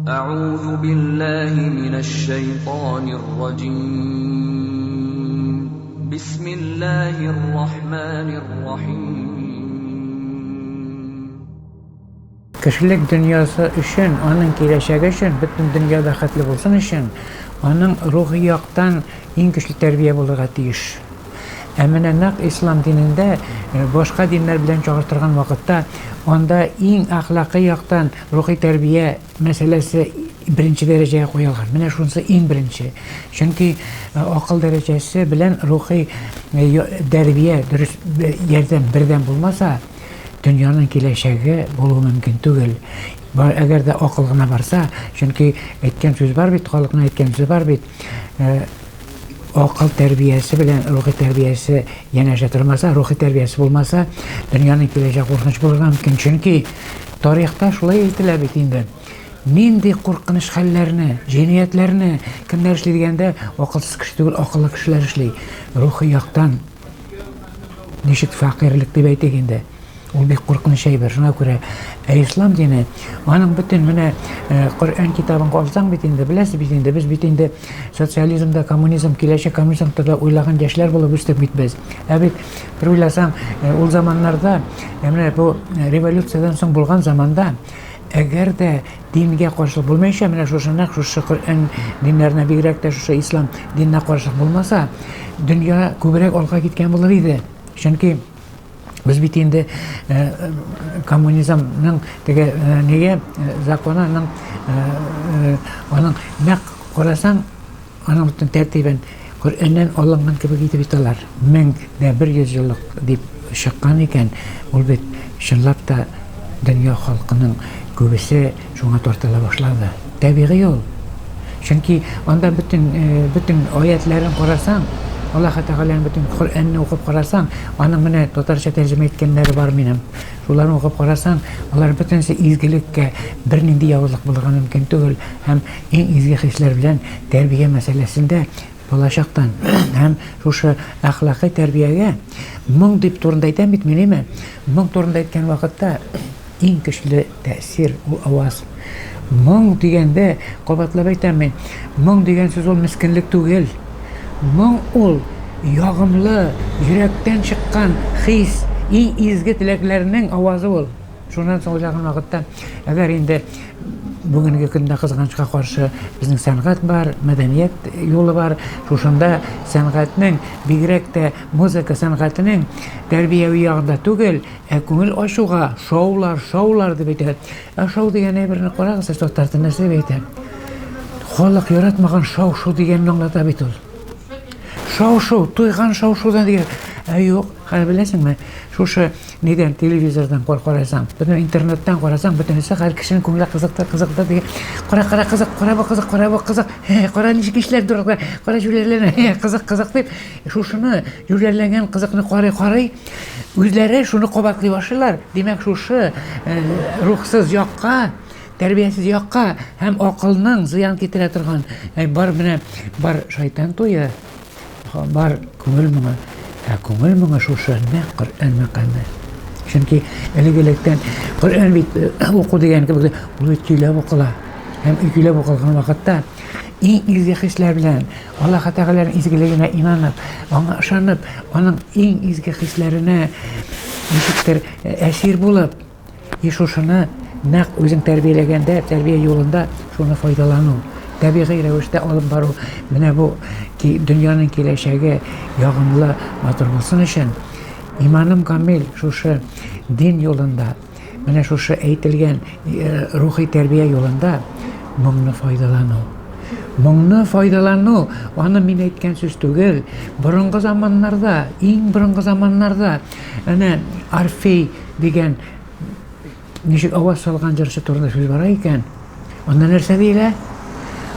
أعوذ بالله من الشيطان الرجيم. بسم الله الرحمن الرحيم. Кешелек дөньясы өчен, аның киләчәге өчен, бөтен дөнья бәхетле булсын өчен, аның рухи яктан иң көчле тәрбия булырга тиеш. Ә менә нәкъ ислам динендә э, башка диннәр белән чагыштырган вакытта анда иң әхлакый яктан рухи тәрбия мәсьәләсе беренче дәрәҗәгә куелган. Менә шунысы иң беренче. Чөнки э, акыл дәрәҗәсе белән рухи э, тәрбия дөрес ярдәм бердәм булмаса, дөньяның киләчәге булуы мөмкин түгел. Бар, әгәр дә акыл гына барса, чөнки әйткән сүз бар бит, халыкның әйткән сүзе бар бит. Э, акыл тәрбиясе белән рухи тәрбиясе янәшә тормаса, рухи тәрбиясе булмаса, дөньяның киләчәге куркыныч булырга мөмкин. Чөнки тарихта шулай әйтелә бит инде. Нинди куркыныч хәлләрне, җинаятьләрне кемнәр эшли дигәндә, акылсыз кеше түгел, акыллы кешеләр эшли. Рухи яктан ничек фәкыйрьлек дип әйтик инде. Ул бик куркыныч әйбер. Шуңа күрә ә ислам дине аның бөтен менә э, Коръән китабын алсаң бит инде, беләсез бит инде, без бит инде социализмда, коммунизм, киләчәк коммунизм турында уйлаган яшьләр булып үстек бит без. Ә бит бер уйласаң, э, ул заманнарда, э, менә бу революциядән соң булган заманда, әгәр дә дингә каршылык булмаенча, менә шушы нәкъ шушы Коръән диннәренә бигрәк тә шушы ислам диненә каршылык булмаса, дөнья күбрәк алга киткән булыр иде. Чөнки без бит инде э, коммунизмның теге э, нигә э, законының аның нәкъ карасаң, аның бөтен тәртибен Коръәннән алынган кебек итеп бит алар. 1100 еллык дип чыккан икән, ул бит чынлап та дөнья халкының күбесе шуңа тартыла башлады. Табигый ул. Чөнки анда бөтен э, бөтен аятларын карасаң, Аллаһ Тәгаләнең бөтен Коръәнне укып карасаң, аның менә татарча тәрҗемә иткәннәре бар минем. Шуларны укып карасаң, алар бөтенесе изгелеккә, бернинди явызлык булырга мөмкин түгел һәм иң изге хисләр белән тәрбия мәсьәләсендә балачактан һәм шушы әхлакый тәрбиягә моң дип турында әйтәм бит мин, әйме? Моң турында әйткән вакытта иң көчле тәэсир ул аваз. Моң дигәндә, кабатлап әйтәм мин, моң дигән сүз ул мескенлек түгел. Моң ул ягымлы, йөрәктән чыккан хис, иң изге теләкләрнең авазы ул. Шуннан соң уйлаган вакытта, әгәр инде бүгенге көндә кызганычка каршы безнең сәнгать бар, мәдәният юлы бар, шушында сәнгатьнең, бигрәк тә музыка сәнгатенең тәрбияви ягында түгел, Ә күңел ачуга шоулар, шоулар дип әйтә. Ә шоу дигән әйберне карагыз, сез татар телендә нәрсә дип әйтә? Халык яратмаган шау-шу дигәнне аңлата бит ул. Шау-шу, туйган шау-шудан дигән. Ә юк, хәзер беләсеңме, шушы нидән телевизордан карасаң, бөтен интернеттан карасаң, бөтенесе хәзер кешенең күңеле кызыкты, кызыкты дигән. Кара, кара, кызык, кара бу кызык, кара бу кызык. Кара ничек кешеләр дурак, кара җүләрләнә, кызык, кызык дип, шушыны җүләрләнгән кызыкны карый, карый. Үзләре шуны кабатлый башлыйлар. Димәк, шушы э, рухсыз якка, тәрбиясез якка һәм акылның зыян китерә торган э, бар менә бар шайтан туе, бар күңел моңы. Ә күңел моңы шушы нәкъ Коръән мәкаме. Чөнки элек-электән Коръән бит э, уку дигән кебек ул бит көйләп укыла. Һәм көйләп укылган вакытта иң изге хисләр белән Аллаһ Тәгаләнең изгелегенә инанып, аңа ышанып, аның иң изге хисләренә ничектер э, әсир булып, и шушыны нәкъ үзең тәрбияләгәндә, тәрбия юлында шуны файдалану, табигый рәвештә алып бару, менә бу дөньяның киләчәге ягымлы, матур булсын өчен, иманым камил шушы дин юлында Менә шушы әйтелгән э, рухи тәрбия юлында моңны файдалану. Моңны файдалану, аны мин әйткән сүз түгел. Борынгы заманнарда, иң борынгы заманнарда әнә Орфей дигән ничек аваз салган җырчы турында сүз бара икән. Анда нәрсә диелә?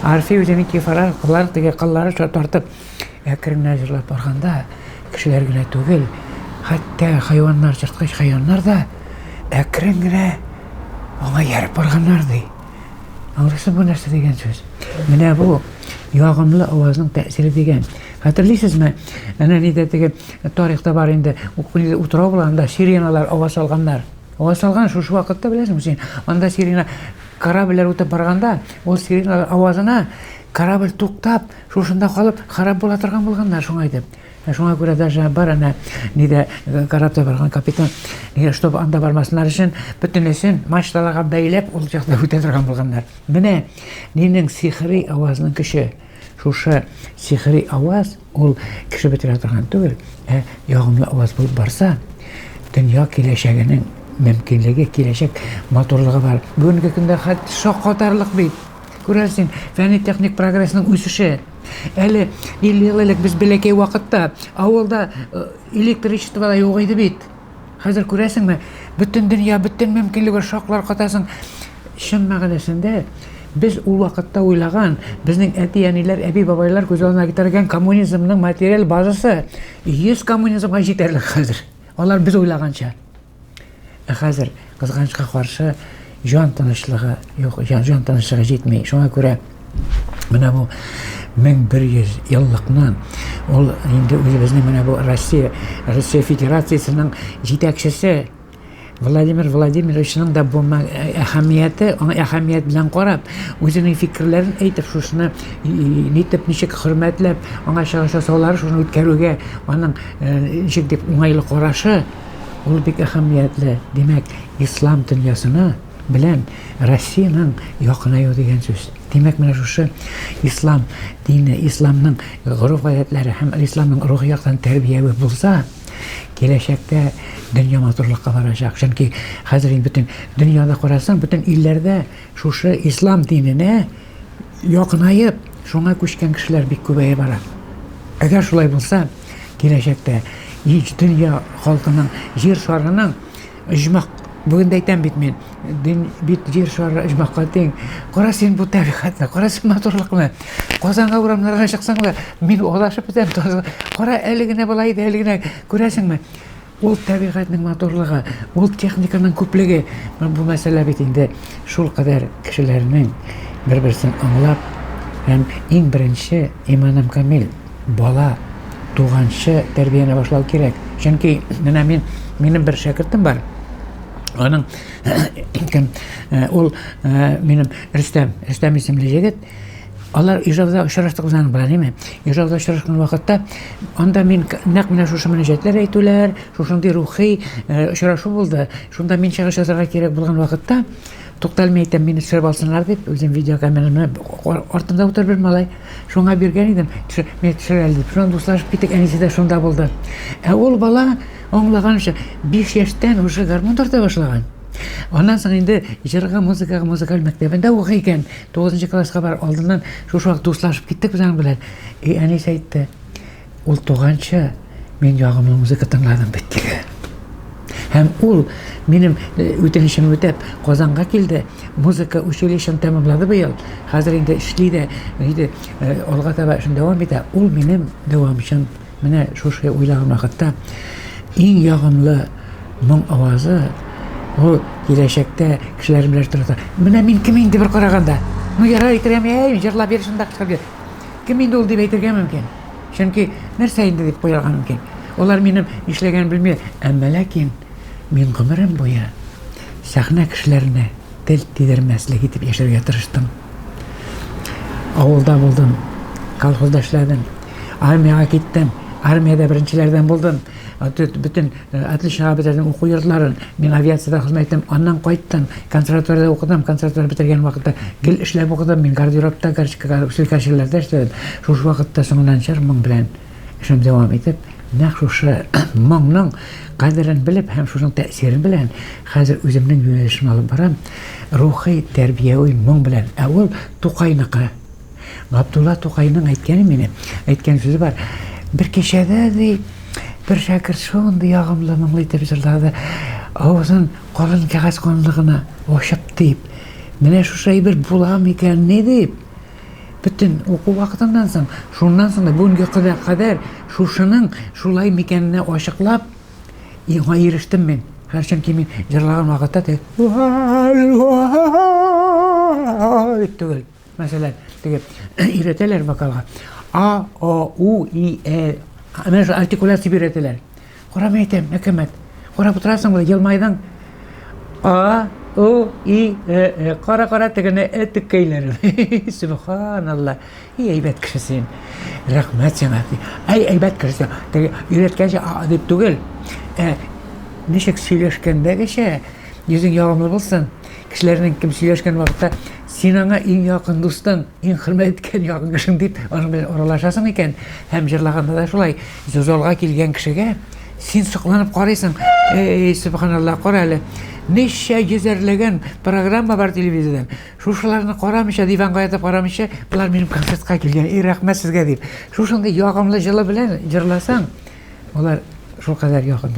Орфей үзенең кифара кыллар теге кыллары тартып Әкрен генә җырлап барганда, кешеләр генә түгел, хәтта хайваннар, җырткыч хайваннар да әкрен генә аңа ияреп барганнар, ди. Аңлыйсың бу нәрсә дигән сүз? Менә бу ягымлы авазның тәэсире дигән. Хәтерлисезме? Әнә нидә теге тарихта бар инде, утрау була, анда сиреналар аваз салганнар. Аваз салган шушы вакытта беләсеңме син? Анда сирена. Корабльләр үтеп барганда, ул сирена авазына корабль туктап, шушында калып, харап була торган булганнар, шуңа әйтеп. Ә шуңа күрә даже бар әнә нидә корабта барган капитан, нигә, чтобы анда бармасыннар өчен, бөтенесен мачталарга бәйләп, ул якта үтә торган булганнар. Менә нинең сихри авазының көче. Шушы сихри аваз, ул кеше бетерә торган түгел, ә ягымлы аваз булып барса, дөнья киләчәгенең мөмкинлеге, киләчәк матурлыгы бар. Бүгенге көндә хәтта шаккатарлык бит. Күрәсең, фәнни-техник прогрессның үсеше. Әле 50 ел элек без бәләкәй вакытта авылда э, электричество да юк иде бит. Хәзер күрәсеңме, бөтен дөнья, бөтен мөмкинлеге шаклар катасың. Чын мәгънәсендә без ул вакытта уйлаган, безнең әти-әниләр, әби-бабайлар күз алдына китергән коммунизмның материаль базасы 100 коммунизмга җитәрлек хәзер. Алар без уйлаганча. Ә хәзер, кызганычка каршы, җан тынычлыгы юк, җан, җан тынычлыгы җитми. Шуңа күрә менә бу 1100 еллыкны ул инде үзебезнең менә бу Россия, Россия Федерациясенең җитәкчесе Владимир Владимировичның да бу әһәмияте, аңа әһәмият белән карап, үзенең фикерләрен әйтеп, шушыны нитеп, ничек хөрмәтләп, аңа чыгыш ясаулары, шуны үткәрүгә аның ничек дип уңайлы карашы, Ул бик әһәмиятле. Димәк, ислам дөньясына белән Россиянең якынаю дигән сүз. Димәк, менә шушы ислам дине, исламның гореф-гадәтләре һәм исламның рухи яктан тәрбияви булса, киләчәктә дөнья матурлыкка барачак. Чөнки хәзер инде бөтен дөньяда карасаң, бөтен илләрдә шушы ислам диненә якынаеп, шуңа күчкән кешеләр бик күбәя бара. Әгәр шулай булса, киләчәктә ич дөнья халкының, җир шарының оҗмах, бүген дә әйтәм бит мин, дин бит җир шары оҗмахка тиң. Кара син бу табигатьне, кара син матурлыкны. Казанга урамнарга чыксаң да, мин адашып бетәм. Кара, әле генә болай иде, әле генә, күрәсеңме? Ул табигатьнең матурлыгы, ул техниканың күплеге. Бу мәсьәлә бит инде шулкадәр кешеләрнең бер-берсен аңлап һәм иң беренче иманым камил, бала туганчы тәрбияне башлау кирәк. Чөнки менә мин, минем бер шәкертем бар. Аның кем, э, ул э, минем Рөстәм, Рөстәм исемле егет. Алар Ижауда очраштык без аның белән, әйме? Ижауда очрашкан вакытта анда мин нәкъ менә шушы мөнәҗәтләр әйтүләр, шушындый рухи э, очрашу булды. Шунда мин чыгыш ясарга кирәк булган вакытта, туктале, мин әйтәм, мине төшереп алсыннар дип, үзем видеокамераны артымда утырып бер малай, шуңа биргән идем, мине төшер әле дип. Шуннан дуслашып киттек, әнисе дә шунда булды. Ә ул бала аңлаганча 5 яшьтән уже гармун тарта башлаган. Аннан соң инде җырга, музыкага, музыкаль мәктәбендә укый икән. Тугызынчы класска бар алдыннан шушы вакыт дуслашып киттек без аның белән. И әнисе әйтте, ул туганчы мин ягымлы музыка тыңладым бит диде. Һәм ул минем э, үтенечемне үтәп Казанга килде. Музыка училищесын тәмамлады быел. Хәзер инде эшли дә, инде э, алга таба эшен дәвам итә. Ул минем дәвамчым. Менә шушы уйлаган вакытта иң ягымлы моң авазы ул киләчәктә кешеләр белән торса. Менә мин кем инде бер караганда? Ну ярар әйтергә әй, җырлап бир шунда кычкырып бир. Кем инде ул дип әйтергә мөмкин. Чөнки нәрсә инде дип куярга мөмкин. Алар минем нишләгән белми. Әмма ләкин мин гомерем буе сәхнә кешеләренә тел тидермәслек итеп яшәргә тырыштым. Авылда булдым, колхозда эшләдем. Армиягә киттем. Армиядә беренчеләрдән булдым. Бөтен э, отличныйга бетердем уку йортларын. Мин авиациядә хезмәт иттем. Аннан кайттым. Консерваториядә укыдым. Консерватория бетергән вакытта гел эшләп укыдым. Мин гардеробта, селкәчеләрдә эшләдем. Шушы вакытта соңыннан җыр моң белән эшем дәвам итеп, нәкъ шушы моңның кадерен белеп һәм шушының тәэсирен белән хәзер үземнең юнәлешемне алып барам. Рухи тәрбияви моң белән. Ә ул Тукайныкы. Габдулла Тукайның әйткәне мине, әйткән сүзе бар. Бер кичәдә ди, бер шәкерт шундый ягымлы моңлы итеп җырлады. Авызын калын кәгазь канлыгына ачып дип. Менә шушы әйбер була микән ни дип. Бөтен уку вакытыннан соң, шуннан соң да бүгенге кадәр шушының шулай микәнне ачыклап, Иңа ирештем мин. Һәр чөнки мин җырлаган вакытта теге дип түгел. Мәсәлән, теге өйрәтәләр вокалга. А, О, У, И, Э. Менә шул артикуляция өйрәтәләр. Кара мин әйтәм, әкәмәт. Карап утырасың, елмайдың. А, О, И, Э, Э. Кара, кара тегене, э теккәйләрен. Сөбханалла. И, әйбәт кеше син. Рәхмәт сиңа. Әй, әйбәт кеше син. Теге өйрәткәнчә а дип түгел. Ә ничек сөйләшкәндәгечә йөзең ягымлы булсын. Кешеләрнең кем сөйләшкән вакытта син аңа иң якын дустың, иң хөрмәт иткән якын кешең дип аның белән аралашасың икән. Һәм җырлаганда да шулай залга килгән кешегә син сокланып карыйсың. Эй, сөбханалла, кара әле. Ничә йөзәрләгән программа бар телевизордан. Шушыларны карамыйча, диванга ятып карамыйча, болар минем концертка килгән. Эй, рәхмәт сезгә дип. Шушындый ягымлы җылы белән җырласаң, алар шулкадәр якын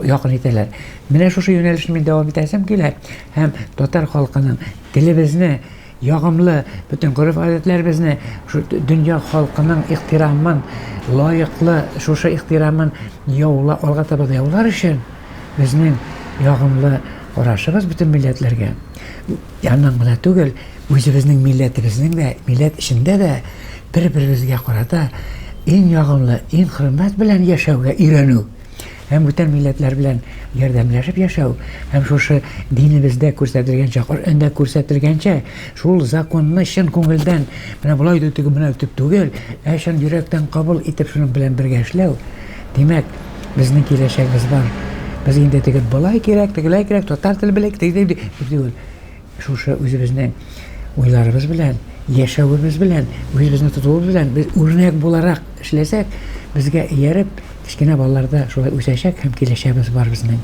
якын итәләр. Менә шушы юнәлешне мин дәвам итәсем килә һәм татар халкының телебезне ягымлы бөтен гореф-гадәтләребезне шу дөнья халкының ихтирамын лаеклы шушы ихтирамын яула алга таба да яулар өчен безнең ягымлы карашыбыз бөтен милләтләргә яннан гына түгел, үзебезнең милләтебезнең дә, милләт эчендә дә бер-беребезгә карата иң ягымлы, иң хөрмәт белән яшәүгә өйрәнү һәм бүтән милләтләр белән ярдәмләшеп яшәү һәм шушы динебездә күрсәтелгәнчә, Коръәндә күрсәтелгәнчә, шул законны чын күңелдән, менә болай да теге менә дип түгел, ә чын йөрәктән кабул итеп шуның белән бергә эшләү, димәк, безнең киләчәгебез бар. Без инде теге болай кирәк, тегеләй кирәк, татар теле белик, теге дип түгел. Шушы үзебезнең уйларыбыз белән, яшәвебез белән, үзебезне тотуыбыз белән без үрнәк буларак эшләсәк, безгә ияреп, кечкенә балалар да шулай үсәчәк һәм киләчәгебез бар безнең.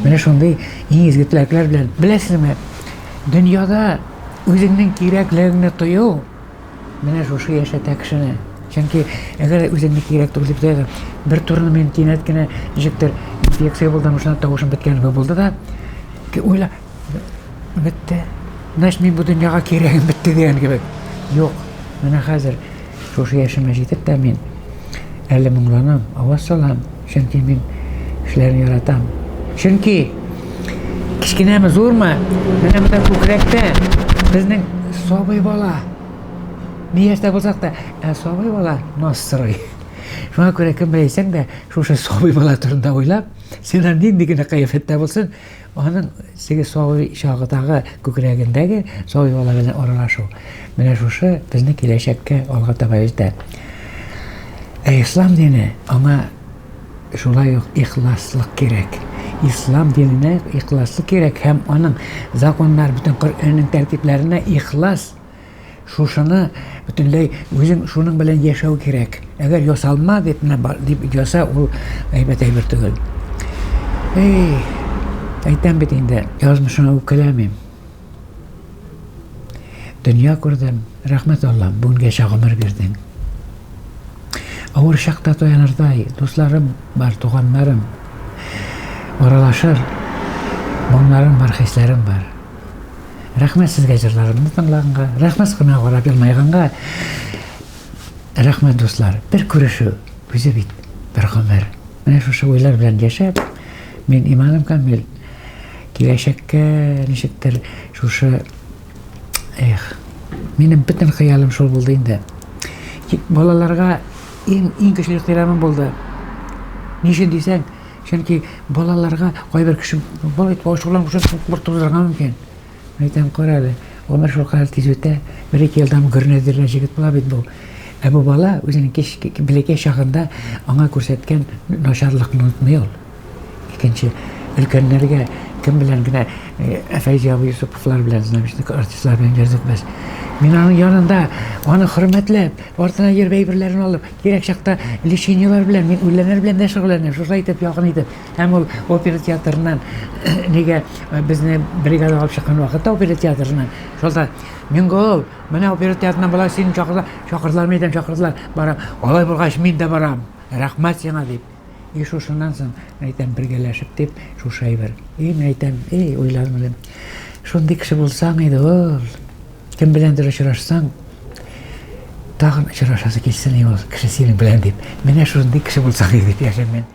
Менә шундый иң изге теләкләр белән. Беләсезме, дөньяда үзеңнең кирәклегеңне тою, менә шушы яшәтә кешене. Чөнки әгәр үзеңне кирәк түгел дип тоясың, бер турны мин кинәт кенә ничектер инфекция булдым, шуннан тавышым беткән кебек булды да, уйла, Бетте. Значит, мин бу дөньяга кирәгем бетте дигән кебек. Юк. Менә хәзер шушы яшемә җитеп тә мин әле моңланам, аваз салам, чөнки мин кешеләрне яратам. Чөнки кечкенәме, зурмы, менә монда күкрәктә безнең сабый бала. Ни яшьтә булсак та, ә сабый бала наз сорый. Шуңа күрә кем беләсең дә, шушы сабый бала турында уйлап, син нинди генә кыяфәттә булсын, Аның теге сабый чагыдагы күкрәгендәге сабый бала белән аралашу. Менә шушы безне киләчәккә алга таба илтә. Ә ислам дине аңа шулай ук ихласлык кирәк. Ислам диненә ихласлык кирәк һәм аның законнар, бөтен Коръәннең тәртипләренә ихлас Шушыны бөтенләй үзең шуның белән яшәү кирәк. Әгәр ясалма дип менә бар дип яса, ул әйбәт әйбер түгел. Эй, әйтәм бит инде, язмышыңа үпкәләмим. Дөнья күрдем, рәхмәт Аллам, бүгенгәчә гомер бирдең. Авыр чакта таянырдай дусларым бар, туганнарым. Аралашыр моңнарым бар, хисләрем бар. Рәхмәт сезгә җырларымны тыңлаганга, рәхмәт кына карап елмайганга. Рәхмәт, дуслар. Бер күрешү үзе бит бер гомер. Менә шушы уйлар белән яшәп, мин иманым камил. Киләчәккә ничектер шушы эх, минем бөтен хыялым шул булды инде. Балаларга иң иң көчле ихтирамым булды. Ни өчен дисәң, Чөнки балаларга кайбер кеше болай итеп ачуланып бер туздырырга мөмкин. Мин әйтәм, кара әле, гомер шулкадәр тиз үтә, бер-ике елдан гөрнәдерле җегет була бит бу. Ә бу бала үзенең кич бәләкәй чагында аңа күрсәткән начарлыкны онытмый ул. Икенче, өлкәннәргә кем белән генә э, Фәйзи абый Юсуповлар белән, знаменитый артистлар белән йөрдек без. Мин аның янында, аны хөрмәтләп, артына йөреп әйберләрен алып, Кирәк чакта лечениеләр белән, мин үләннәр белән дә шөгыльләнәм, шулай итеп, якын итеп. Һәм ул опера театрыннан нигә э, безне бригада алып чыккан вакытта опера театрыннан, шулда Миңгол, менә опера театрыннан болай сине чакырдылар, чакырдылар, мин әйтәм, чакырдылар, барам. Алай булгач, мин дә барам. Рәхмәт сиңа дип. И шушыннан соң, мин әйтәм, бергәләшеп дип, шушы әйбер. И мин әйтәм, эй, уйладым, уйладым. Шундый кеше булсаң иде ул. Кем беләндер очрашсаң, тагын очрашасы килсен ул кеше синең белән дип. Менә шундый кеше булсаң иде дип яшим мин.